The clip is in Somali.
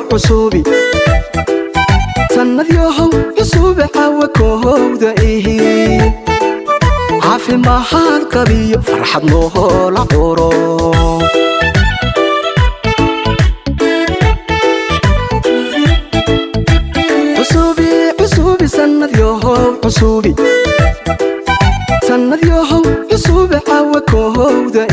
Cusubi sannad yahow cusubi, cawa kohowda ihi, caafimaad qabiyo farxad noola curo. Cusubi, cusubi, sannad yahow cusubi, sannad yahow cusubi, cawa kohowda.